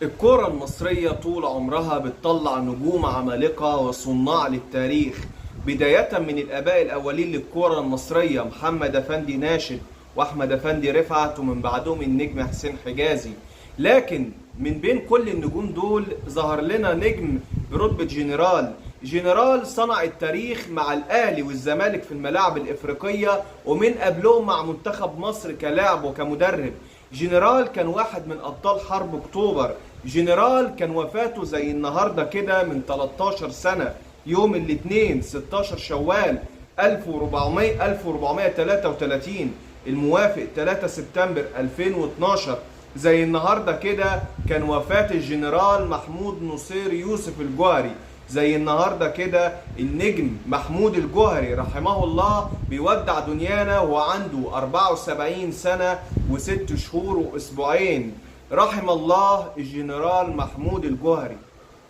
الكرة المصرية طول عمرها بتطلع نجوم عمالقة وصناع للتاريخ، بداية من الآباء الأولين للكرة المصرية محمد أفندي ناشد وأحمد أفندي رفعت، ومن بعدهم النجم حسين حجازي. لكن من بين كل النجوم دول ظهر لنا نجم برتبة جنرال. جنرال صنع التاريخ مع الأهلي والزمالك في الملاعب الإفريقية، ومن قبلهم مع منتخب مصر كلاعب وكمدرب. جنرال كان واحد من أبطال حرب أكتوبر. جنرال كان وفاته زي النهاردة كده من 13 سنة، يوم الاثنين 16 شوال 1433 الموافق 3 سبتمبر 2012. زي النهاردة كده كان وفاة الجنرال محمود نصير يوسف الجوهري. زي النهاردة كده النجم محمود الجوهري رحمه الله بيودع دنيانا وعنده 74 سنة و6 شهور وأسبوعين. رحم الله الجنرال محمود الجوهري.